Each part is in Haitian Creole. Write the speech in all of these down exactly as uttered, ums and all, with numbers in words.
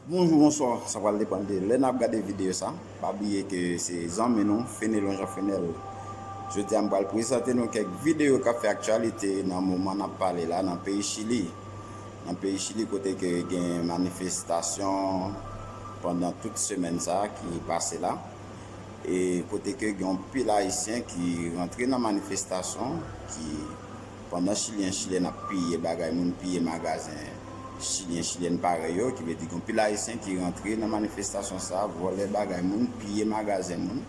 Bonjou, bonswa, sa pral depann de lè n ap gade videyo sa. Pa bliye ke se zanmi nou, Fenelon Jean Fenel. Jodi a, m pral prezante nou kèk videyo k ap fè aktyalite nan moman n ap pale la nan peyi Chili. Nan peyi Chili, kote ke gen manifestasyon pandan tout semèn sa a ki pase la. E kote ke gen yon pil Ayisyen ki rantre nan manifestasyon, ki pandan Chilyen, Chilyèn ap piye bagay moun, piye magazen Chilyen, Chilyèn parèy yo, ki vle di gen pil Ayisyen ki rantre nan manifestasyon sa, vòlè bagay moun, piye magazen moun.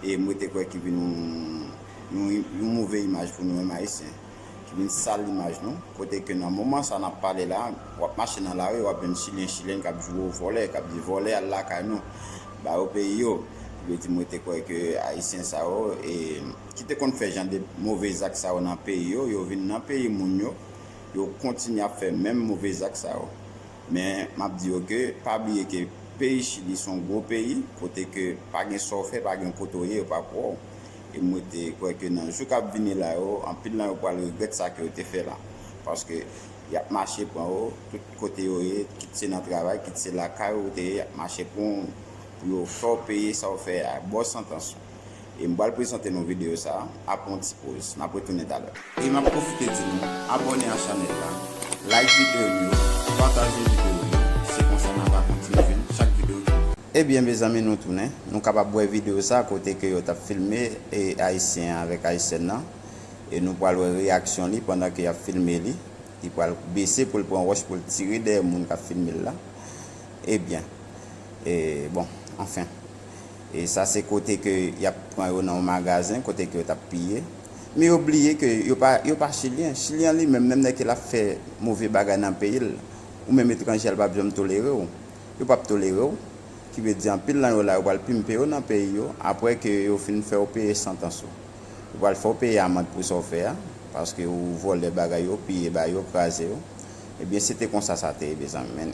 E mwen te kwè ki vin yon, yon, yon move imaj pou nou menm Ayisyen, ki vin sal imaj nou. Kote ke nan moman sa n ap pale la, w ap mache nan lari, w ap jwenn Chilyen, Chilyèn k ap joure vòlè, k ap di vòlè al lakay nou, ba yo peyi yo. Vle di mwen te kwè ke Ayisyen sa yo, e, ki te konn fè jan de move zak sa yo nan peyi yo, yo vin nan peyi moun yo, yo kontinye ap fè menm move zak sa yo. Men m ap di yo ke pa bliye ke peyi Chili se yon gwo peyi, kote ke pa gen sa w fè, pa gen kote w ye, yo p ap wè w. E mwen te kwè ke nan jou k ap vini la yo, anpil nan yo pral regrèt sa ke yo te fè la. Paske y ap mache pran yo tout kote yo ye, kit se nan travay, kit se lakay ou te ye, y ap mache pran w pou yo fè w peye sa w fè a, ba w santans ou. E m pral prezante nou videyo sa a, apre yon ti poz. N ap retounen talè. E m ap pwofite di nou, abòne a chanèl la, like videyo nou yo, pataje videyo nou yo. Se konsa n a ka kontinye jwenn chak videyo ki Ebyen, mezanmi, nou tounen. Nou kapab wè videyo sa kote ke yo t ap filme e Ayisyen an avèk Ayisyèn nan. E nou pral wè reyaksyon li pandan ke y ap filme li. Li pral bese pou l pran wòch pou l tire dèyè moun k ap filme l la. Ebyen, e, bon, anfen. E sa se kote ke y ap pran yo nan yon magazen, kote ke yo t ap piye. Men yo bliye ke yo pa, yo pa Chilyen. Chilyen li menm, menm lè ke l ap fè move bagay nan peyi l, ou menm etranje a, l p ap janm tolere w. Yo p ap tolere w. Ki vle di anpil nan yo la, yo pral pimpe yo nan peyi yo, apre ke yo fin fè w peye santans ou. Yo pral fè w peye amann pou sa w fè a, paske ou vòlè bagay yo, piye bagay yo, kraze yo. Ebyen, se te konsa sa te ye, mezanmi, men.